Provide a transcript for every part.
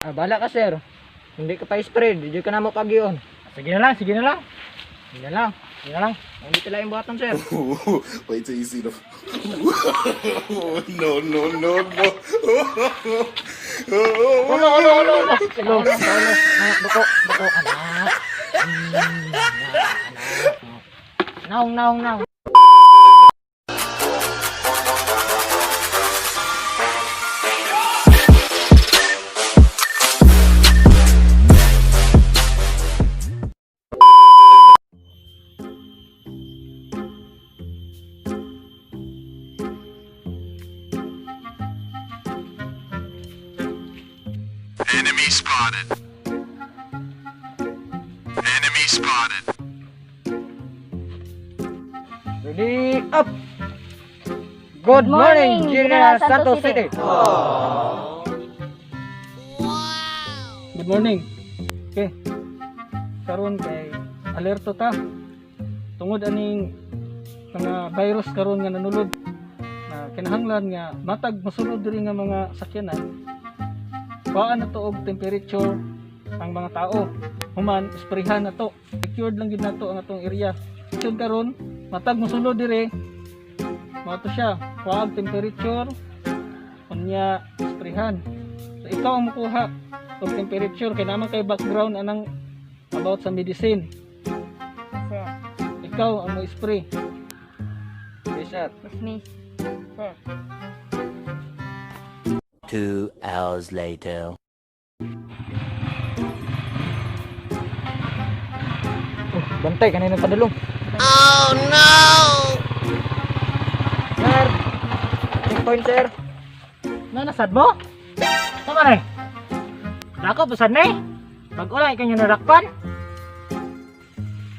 Ah, bala ka, sir. Hindi ka pa spread, di ka na mo pagyon. Sige na lang, sige na lang. Hindi na lang. Sige na lang. Hindi tila yung buhaton, sir. Wait till you see the. No, no, no, no. Ulo, ulo, ulo, ulo. Ulo, ulo, ulo. Anak, buko, buko, anak. Anak, anak. Naong, naong, naong. Enemy spotted. Enemy spotted. Ready, up! Good morning, General Santos City! Good morning. Okay. Karon kay alerto ta. Tungod aning mga virus karon nga nanulod na kinahanglan nga matag mosulod diri nga mga sakyanan. Kuhaan na to og temperature ang mga tao. Human isprehan na to. Secured lang gid nato ang atong area. So karon matag mosulod diri mao to siya. Kuhaan temperature, unya isprehan. So ikaw ang mukuha og temperature kay naman kay background anang about sa medicine. Sir. Ikaw ang mo spray. Yes, sir. Miss Miss. Sir. 2 hours later. Oh, bantay, kanina padulong. Oh, no! Sir! Checkpoint, sir. Na nasad mo? Tama na eh. Dako pasad na eh. Bag-o lang ikaw yung narakpan.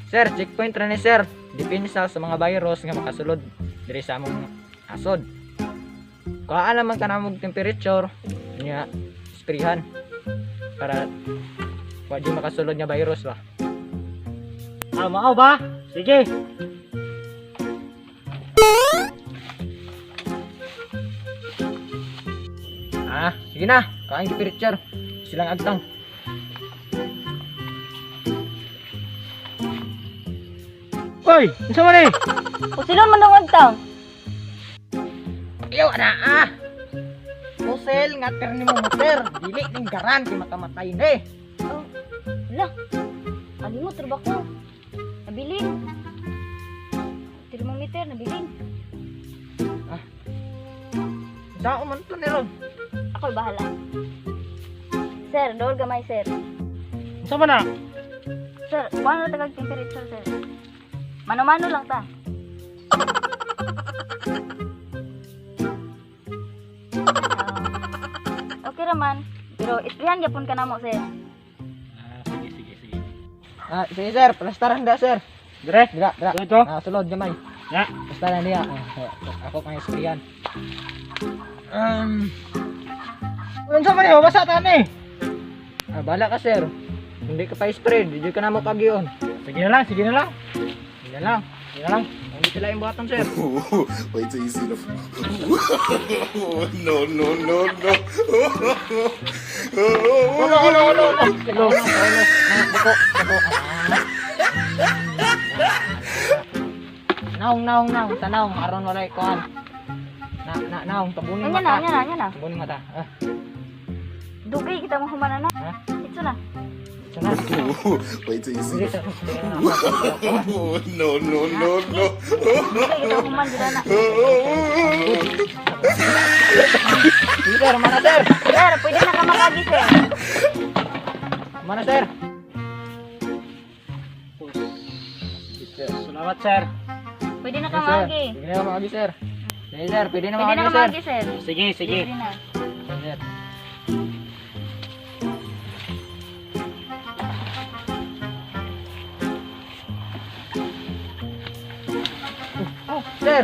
Sir, checkpoint ra ni sir. Depensa sa mga virus nga makasulod diri sa among asod. Kuhaan naman ka namog temperature nya sprayhan para wa di makasulod nga virus ba. Ah, mao ba? Sige. Ah, sige na. Kain temperature. Silang agtang. Oy, unsa man eh? Usilon man daw agtang. Iyo ana ah. Kusel nga thermometer, dili ning garan kay makamatay ni. Oh. Ala. Kalimot ra ba ko? Nabilin. Thermometer nabilin. Sao man to ni ron? Ako'y bahala. Sir, dool gamay, sir. Unsa man na? Sir, kuha na tagag temperature, sir. Mano-mano lang ta. Ah, okay raman. Pero isprihan gyapon ka namo, sir. Ah, sige, sige, sige. Ah, sige sir, plastaran da sir. Dire. Dira, dira. Dito. Ah, sulod gamay. Ya. Plastaran niya. Ah, ako pang sprayan. Um, Unsa man eh? Basa ta ni. Ah, bala ka, sir. Hindi ka pa spread, di ka na mo pagyon. Sige na lang, sige na lang. Hindi na lang. Sige na lang. Hindi sila yung buhaton, sir. Wait till you see the. No, no, no, no. Ulo, ulo, ulo, ulo. Ulo, ulo, ulo. Anak, buko, buko, anak. Anak. Naong, naong, naong. Sa naong, aron walay kuan. Na, na, naong, tabunin Anya na, mata. anya na, anya na. Tabunin mata. Ah, Dugay kita mo humana na. Ha? Ito na. ito na. Wait till you see Sige, the. sir. No, no, no, no. Dugay kita mo human dira na. Sige, sir, mana, sir? Sir, pwede na ka makagi, sir. Mana, sir? Salamat, sir. Pwede na ka Sige, sir. maagi. Sige na, maagi, sir. Sige, sir, pwede na Pwede na maagi, ka sir. maagi, sir. Sige, sige. Pwede na. Sige, sir. Oh, sir.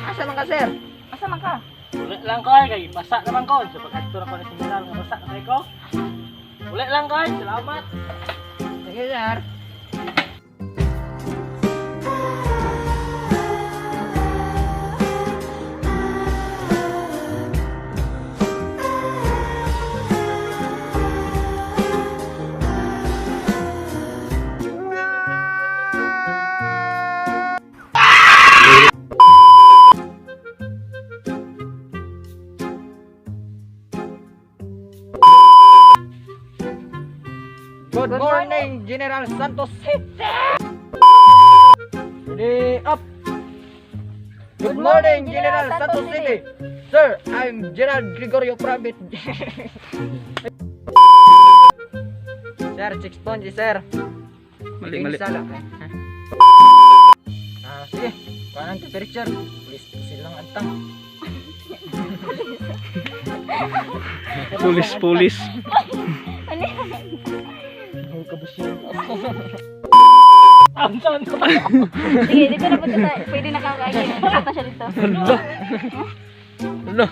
Asa man ka, sir? Asa man ka? Uli lang ko ay kay basa naman ko. Sa pag-adto na ko na seminar nga basa na kay ko. Uli lang ko ay, salamat. Sige, sir. Good morning, General Santos City. Ready up. Good morning, General Santos City. Sir, I'm Gerald Gregorio Private. Sir, 6 points, sir. Mali, mali. Sala. Ah, sige. Kuha ng temperature. Pulis silang antang. Pulis, pulis. Ano yan? Sige, dito na punta tayo. Pwede na kakain. Punta siya dito. Hala. Hala.